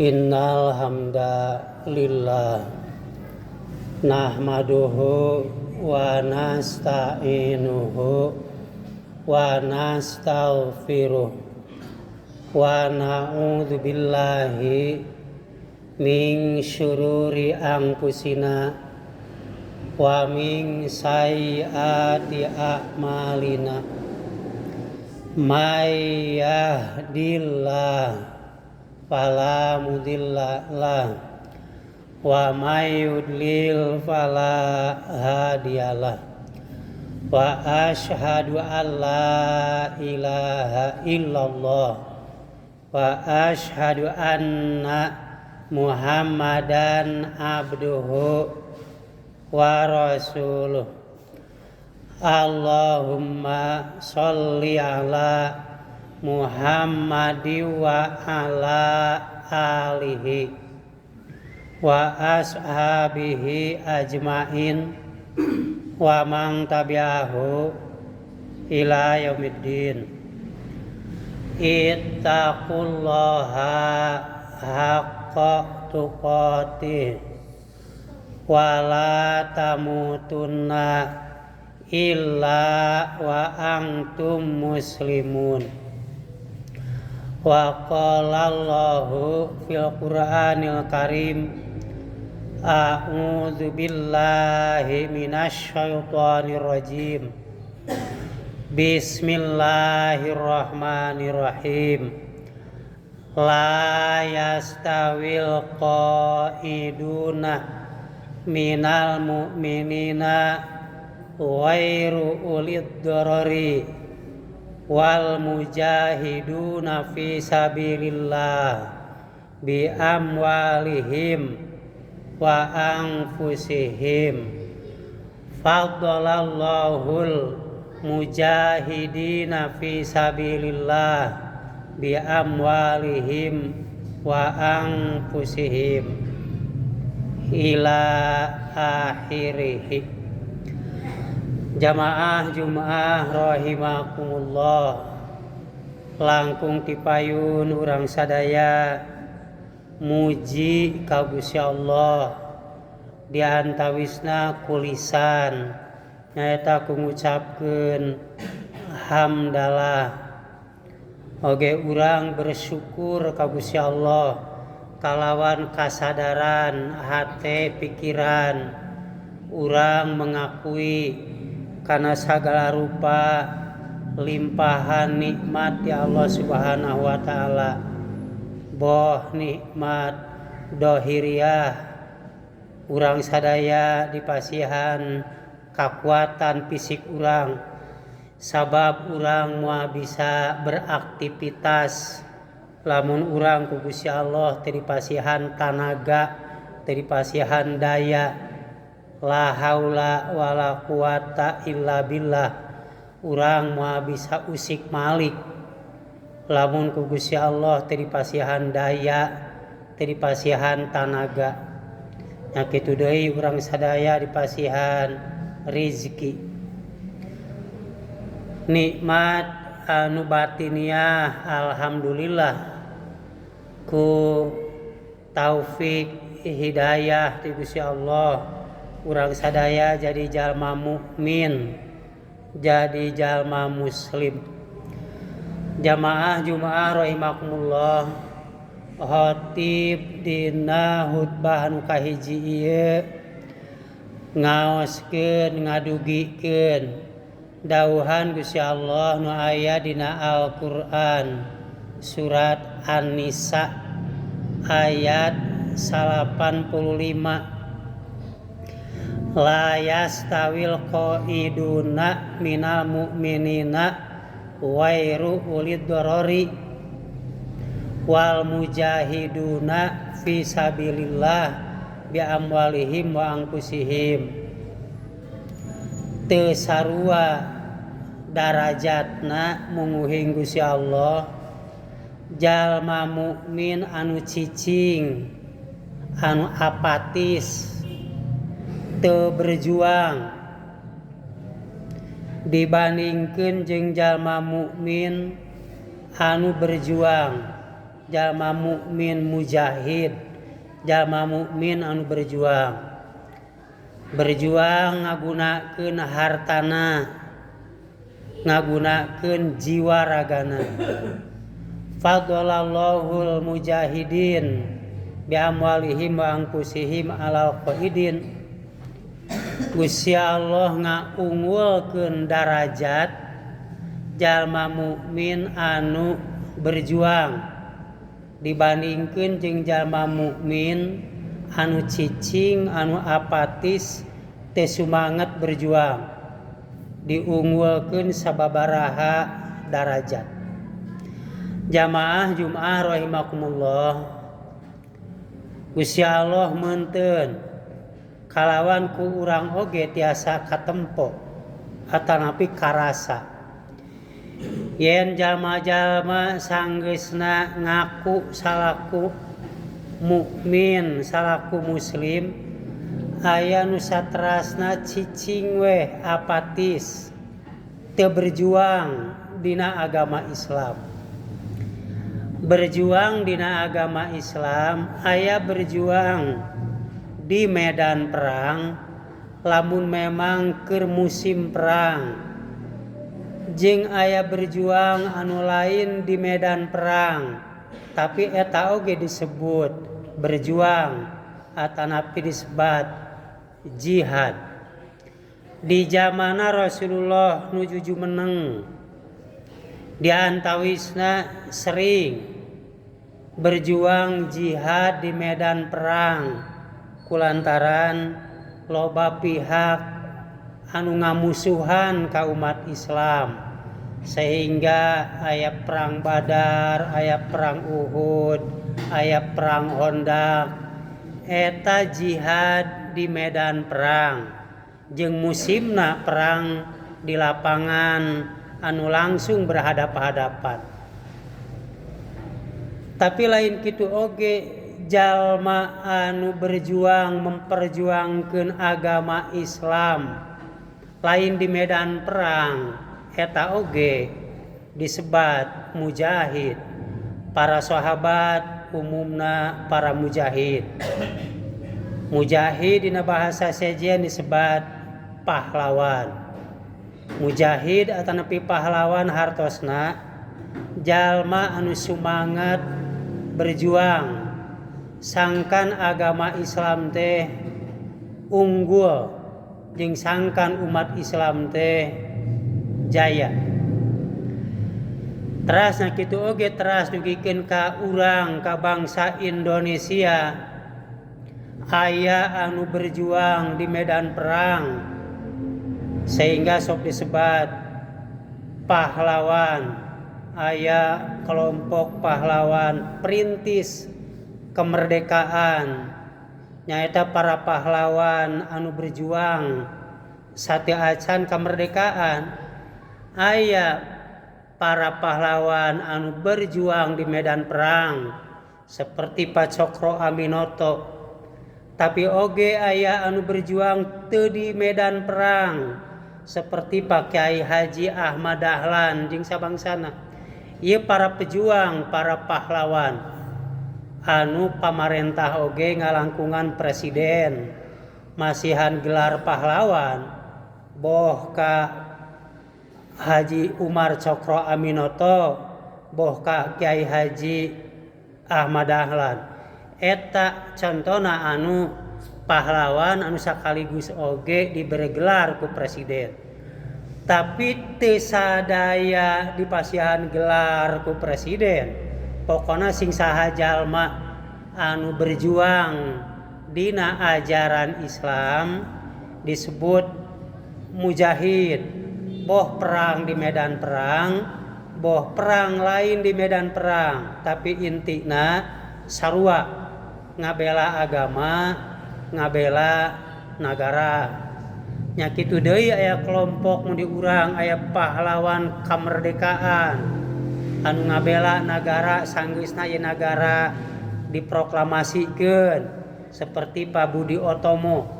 Innal hamdalillah nahmaduhu wa nasta'inuhu wa nastaghfiruh wa na'udzu billahi min syururi anfusina wa min sayyiati a'malina may yahdihillahu fala mudilla lah wa may yudlil fala hadiyalah wa asyhadu alla ilaha illallah wa asyhadu anna Muhammadan abduhu wa rasuluh. Allahumma sholli ala Muhammadi wa ala alihi wa ashabihi ajmain wa man tabi'ahu ila yaumiddin. Ittaqullaha haqqa tuqatih wa la tamutunna illa wa antum muslimun. Wa qala Allahu fil Qur'anil Karim, a'udzu billahi minasyaitonir rajim. Bismillahirrahmanirrahim. La yastawil qa'iduna minal mu'minina ghairu ulid darari wal mujahiduna fi sabilillah bi amwalihim wa anfusihim. Fadlalahul mujahidina fi sabilillah bi amwalihim wa anfusihim ila akhirih. Jamaah Jumaah rahimakumullah, langkung tipayun urang sadaya muji ka Gusti Allah diantawisna kulisan nyaeta ku ngucapkeun hamdalah. Oge urang bersyukur ka Gusti Allah kalawan kasadaran hate pikiran urang mengakui karena segala rupa limpahan nikmat ya Allah Subhanahu wa taala, boh nikmat dohiriah urang sadaya dipasihan kakuatan fisik urang sabab urang moal bisa beraktivitas lamun urang ku Gusti Allah teu dipasihan tanaga, teu dipasihan daya. La haula wala quwata illa billah, urang moal bisa usik malik lamun ku Gusti Allah teu dipasihan daya, teu dipasihan tanaga. Nya kitu deui urang sadaya dipasihan rizki, nikmat anu batiniah. Alhamdulillah ku taufik hidayah ti Gusti Allah urang sadaya jadi jalma mukmin, jadi jalma muslim. Jamaah Jumaah rahimakumullah, khotib dina khutbah nu kahiji ieu ngaoskeun ngadugikeun dawuhan Gusti Allah nu aya dina Al-Qur'an surat An-Nisa ayat 85. La yastawil qaiduna minal mu'minina wairu ulid darari wal mujahiduna fi sabilillah bi amwalihim wa anfusihim. Teu sarua darajatna munguhing Gusti Allah jalma mukmin anu cicing, anu apatis, teu berjuang dibandingkeun jeung jalma mukmin anu berjuang jalma mukmin mujahid, jalma mukmin anu berjuang. Berjuang ngagunakeun hartana, ngagunakeun jiwa ragana. Fadlallohul mujahidin bi amwalihim wa anfusihim alal qaidin. Gusti Allah ngaunggulkeun darajat jalma mukmin anu berjuang dibandingkeun jeung jalma mukmin anu cicing, anu apatis, teu sumanget berjuang. Diunggulkeun sababaraha darajat. Jamaah Jumat rahimakumullah. Gusti Allah meunteun kalawan ku urang oge tiasa katempo atanapi karasa. Yen jalma-jalma sanggeusna ngaku salaku mukmin, salaku muslim, aya nu saterasna cicing weh, apatis, teu berjuang dina agama Islam. Berjuang dina agama Islam aya berjuang di medan perang lamun memang keur musim perang, jeung aya berjuang anu lain di medan perang tapi eta oge disebut berjuang atanapi disebat jihad. Di zamana Rasulullah nuju jumeneng diantawisna sering berjuang jihad di medan perang kulantaran loba pihak anu ngamusuhan ka umat Islam, sehingga aya perang Badar, aya perang Uhud, aya perang Khandaq. Eta jihad di medan perang jeung musimna perang di lapangan anu langsung berhadap-hadapan. Tapi lain kitu oge jalma anu berjuang memperjuangkeun agama Islam lain di medan perang, eta oge disebat mujahid. Para sahabat umumna para mujahid. Mujahid dina bahasa sejen disebat pahlawan. Mujahid atanapi pahlawan hartosna jalma anu sumangat berjuang sangkan agama Islam teh unggul jeung sangkan umat Islam teh jaya. Teras na kitu oge teras dugikeun ka urang ka bangsa Indonesia aya anu berjuang di medan perang sehingga sok disebat pahlawan. Aya kelompok pahlawan perintis kemerdekaan, nyaeta para pahlawan anu berjuang satya acan kemerdekaan. Aya para pahlawan anu berjuang di medan perang seperti Pak Cokro Aminoto. Tapi oge aya anu berjuang teu di medan perang seperti Pak Kiai Haji Ahmad Dahlan jeung sabangsana. Ieu para pejuang, para pahlawan anu pamarentah oge ngalangkungan presiden masihan gelar pahlawan boh ka Haji Umar Cokro Aminoto, boh ka Kiai Haji Ahmad Dahlan. Eta contona anu pahlawan anu sakaligus oge diberi gelar ku presiden. Tapi teu sadaya dipasihan gelar ku presiden. Pokona sing saha jalma anu berjuang dina ajaran Islam disebut mujahid. Boh perang di medan perang, boh perang lain di medan perang, tapi intina sarua ngabela agama, ngabela nagara. Nya kitu deui aya kelompok nu diurang aya pahlawan kemerdekaan anu ngabela nagara sanggeusna ieu nagara diproklamasikeun seperti Pak Budi Utomo.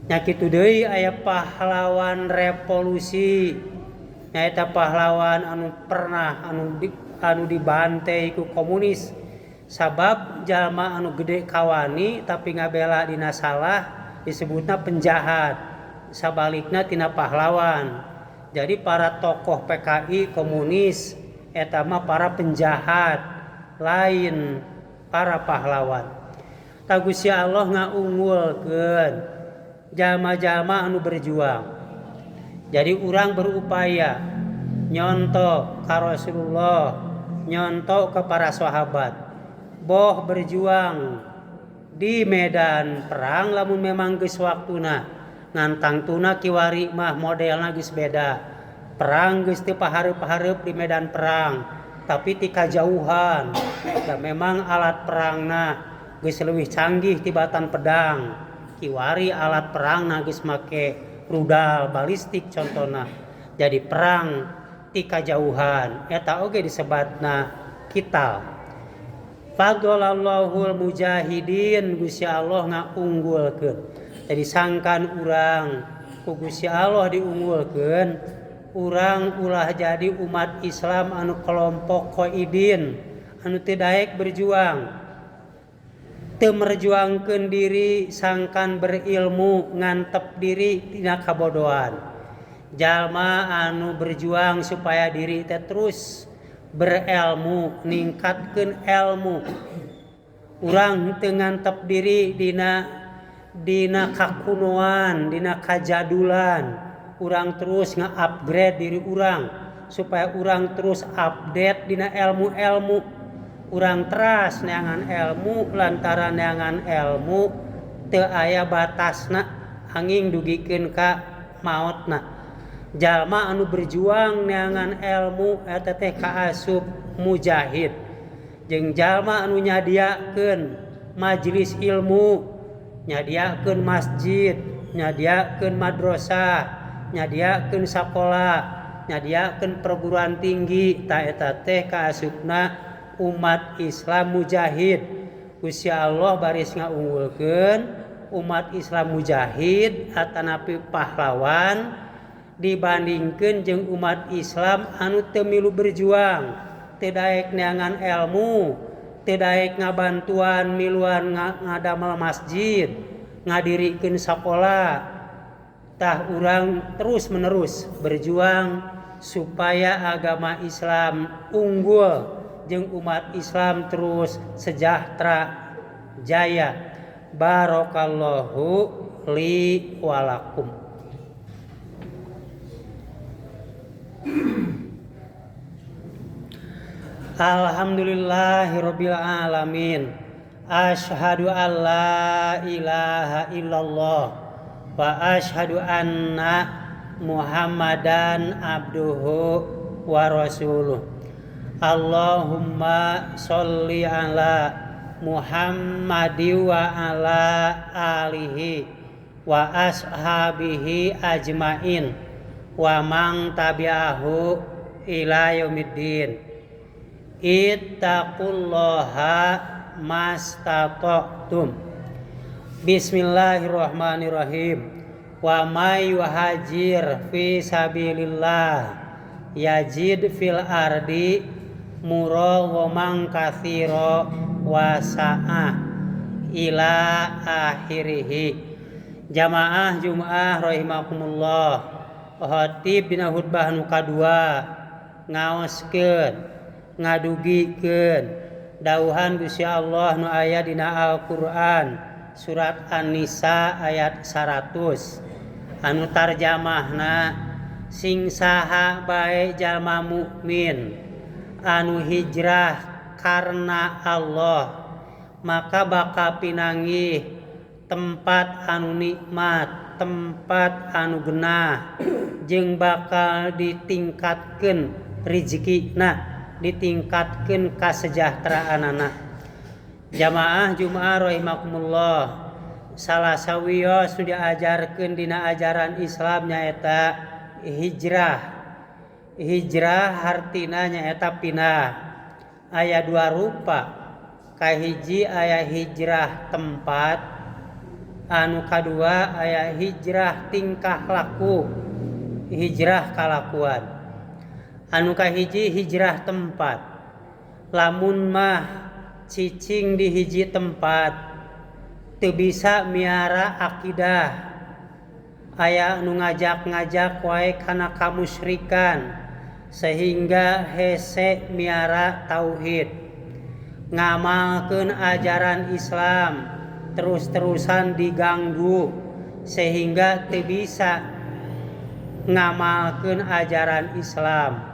Nya kitu deui aya pahlawan revolusi, nyaeta pahlawan anu pernah anu dibantai ku komunis Sabab jalma anu gede kawani tapi ngabela dina salah disebutna penjahat, sabalikna tina pahlawan. Jadi para tokoh PKI komunis eta mah para penjahat, lain para pahlawan. Tah Gusti Allah ngaunggulkeun jalma-jalma anu berjuang. Jadi urang berupaya nyontoh ka Rasulullah, nyontoh ke para sahabat. Boh berjuang di medan perang lamun memang geus waktuna. Ngan tangtuna kiwari mah modelna geus beda. Perang geus teu pahareup-hareup di medan perang, tapi ti kajauhan. Da memang alat perangna geus leuwih canggih tibatan pedang. Kiwari alat perangna geus make rudal balistik contona. Jadi perang ti kajauhan eta oge disebatna kital. Fadlallahul mujahidin, Gusti Allah ngaunggulkeun. Jadi sangkan urang ku Gusti Allah diunggulkeun, urang ulah jadi umat Islam anu kelompok qaidin, anu teu daek berjuang, teu merjuangkeun diri sangkan berilmu, ngantep diri tina kabodohan. Jalma anu berjuang supaya diri teh terus berilmu, ningkatkeun ilmu. Urang teu ngantep diri dina kakunoan, dina kajadulan. Urang terus nge-upgrade diri urang supaya urang terus update dina ilmu-ilmu. Urang teras neangan ilmu, lantaran neangan ilmu teu aya batasna angin dugikeun ka maotna. Jalma anu berjuang neangan ilmu eta teh kaasup mujahid. Jeung jalma anu nyadiakeun majelis ilmu, nyadiakeun masjid, nyadiakeun madrasah, nyadiakeun sakola, nyadiakeun perguruan tinggi, ta eta teh kaasupna umat Islam mujahid. Gusti Allah baris ngaunggulkeun umat Islam mujahid atanapi pahlawan dibandingkeun jeung umat Islam anu teu milu berjuang, teu daek neangan ilmu, teu daek ngabantuan miluan ngadamel masjid, ngadirikeun sakola. Tah urang terus menerus berjuang supaya agama Islam unggul jeung umat Islam terus sejahtera jaya. Barakallahu li walakum. Alhamdulillahirabbil alamin. Asyhadu alla ilaha illallah wa asyhadu anna Muhammadan abduhu wa rasuluh. Allahumma sholli ala Muhammadi wa ala alihi wa ashabihi ajmain wa man tabi'ahu ila yaumiddin. Ittaqullaha mastata'tum. Bismillahirrahmanirrahim. Wa may yuhajir fi sabilillah yajid fil ardi muraghaman katsira wa sa'ah ila akhirih. Jamaah Jumat rahimakumullah. Khatib dina khutbah nu kadua ngaoskeun, ngadugikeun dauhan Gusti Allah nu aya dina Al-Qur'an surat An-Nisa ayat 100 anu tarjamahna sing saha bae jalma mukmin anu hijrah karena Allah maka bakal pinanggih tempat anu nikmat, tempat anu genah, jeung bakal ditingkatkeun rezekina, ditingkatkeun kasejahteraanana. Jamaah Jumat rahimakumullah, salah sawios nu diajarkeun dina ajaran Islam nyaeta hijrah. Hijrah hartina nyaeta pindah. Aya dua rupa. Kahiji aya hijrah tempat, anu kadua aya hijrah tingkah laku, hijrah kalakuan. Anu kahiji hijrah tempat. Lamun mah cicing di hiji tempat teu bisa miara akidah, aya nu ngajak-ngajak wae kana kamusyrikan sehingga hese miara tauhid, ngamalkeun ajaran Islam terus-terusan diganggu sehingga teu bisa ngamalkeun ajaran Islam.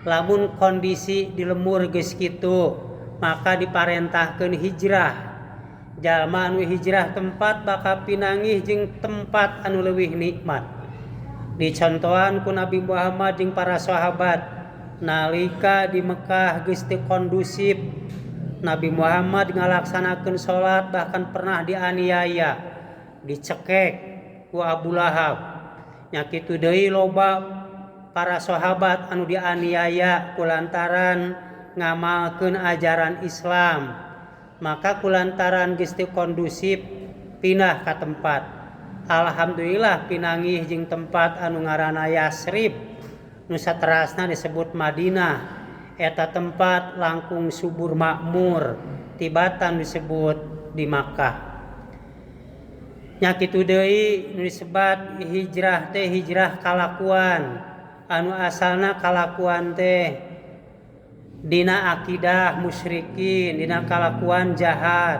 Lamun kondisi di lemur geus kitu maka diparentahkeun hijrah. Jalma anu hijrah tempat bakal pinanggih jeung tempat anu leuwih nikmat. Dicontohan ku Nabi Muhammad jeung para sahabat nalika di Mekah geus teu kondusif, Nabi Muhammad ngalaksanakeun salat bahkan pernah dianiaya, dicekek ku Abu Lahab. Nya kitu deui loba para sahabat anu dianiaya kulantaran ngamalkeun ajaran Islam. Maka kulantaran geus teu kondusif pindah ka tempat. Alhamdulillah pinanggih jeung tempat anu ngaranna Yasrib, nu saterasna disebut Madinah. Eta tempat langkung subur makmur tibatan disebut di Makkah. Nya kitu deui nu disebat hijrah teh hijrah kalakuan, anu asalna kalakuan teh dina akidah musyrikin, dina kalakuan jahat.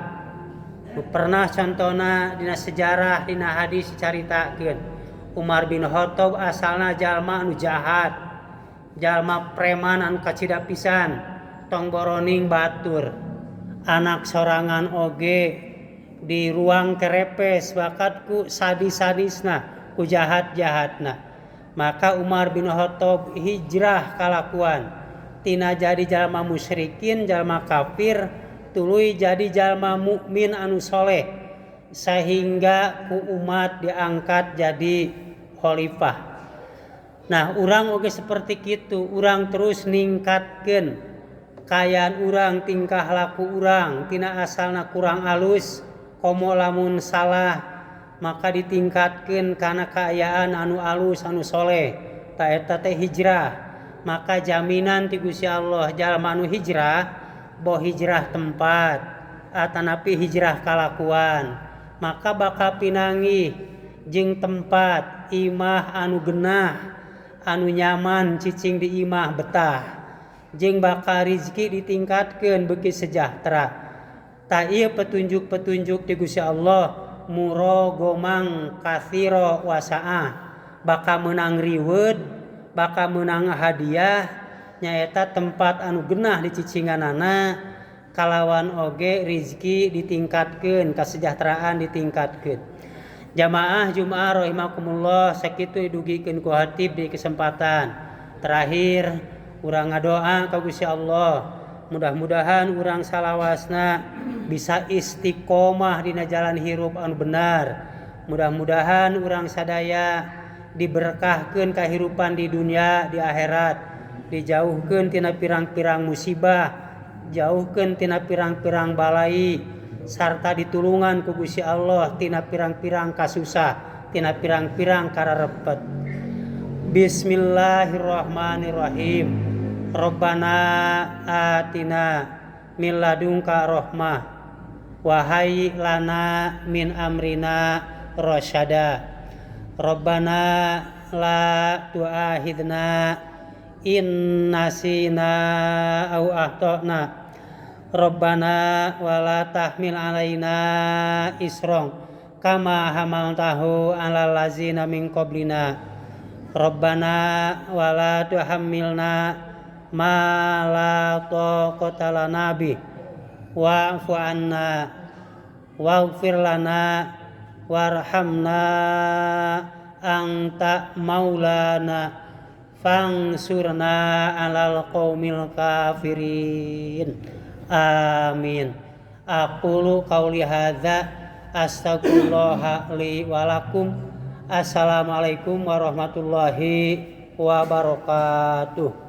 Nu pernah contona dina sejarah dina hadis dicaritakeun Umar bin Khattab asalna jalma anu jahat, jalma preman anu kacida pisan, tong boroning batur, anak sorangan oge di ruang kerepes bakat ku sadis-sadisna, ku jahat-jahatna. Maka Umar bin Khattab hijrah kalakuan tina jadi jalma musyrikin, jalma kafir, tuluy jadi jalma mukmin anu soleh sehingga ku umat diangkat jadi khalifah. Nah, urang oge seperti kitu, urang terus ningkatkeun kayaan urang, tingkah laku urang tina asalna kurang alus, komo lamun salah maka ditingkatkeun kana kaayaan anu alus anu soleh. Ta eta teh hijrah. Maka jaminan ti Gusti Allah jalma anu hijrah, boh hijrah tempat atanapi hijrah kalakuan, maka bakal pinanggih jeung tempat imah anu genah, anu nyaman cicing di imah betah, jeung bakal rizki ditingkatkeun beuki sejahtera. Ta ieu petunjuk-petunjuk ti Gusti Allah, murogomang katsira wasaah, bakal meunang riweuh, bakal meunang hadiah, nyaeta tempat anu genah di cicinganana, kalawan oge rizki ditingkatkeun, kesejahteraan ditingkatkeun. Jamaah Jumaah rahimakumullah, sakitu dugikeun ku hatib di kesempatan terakhir. Urang ngadoa ka Gusti Allah, mudah-mudahan urang salawasna bisa istiqomah dina jalan hirup anu benar. Mudah-mudahan urang sadaya diberkahkeun kahirupan di dunia di akhirat, dijauhkeun tina pirang-pirang musibah, jauhkeun tina pirang-pirang balai, sarta ditulungan ku Gusti Allah tina pirang-pirang kasusah, tina pirang-pirang kararepet. Bismillahirrahmanirrahim. Rabbana atina min ladunka rahmah wa hayyi lana min amrina rasyada. Rabbana la tu'akhidna in nasina au akhtana. Rabbana wa la tahmil alaina isron kama hamaltahu alal ladzina min qablina. Rabbana wa la tuhammilna ma la taqata lana bih wa'fu anna waghfir lana warhamna anta maulana fangsurna alal qaumil kafirin. Amin. Aqulu qauli hadza astaghfirullah li wa lakum. Assalamualaikum warahmatullahi wabarakatuh.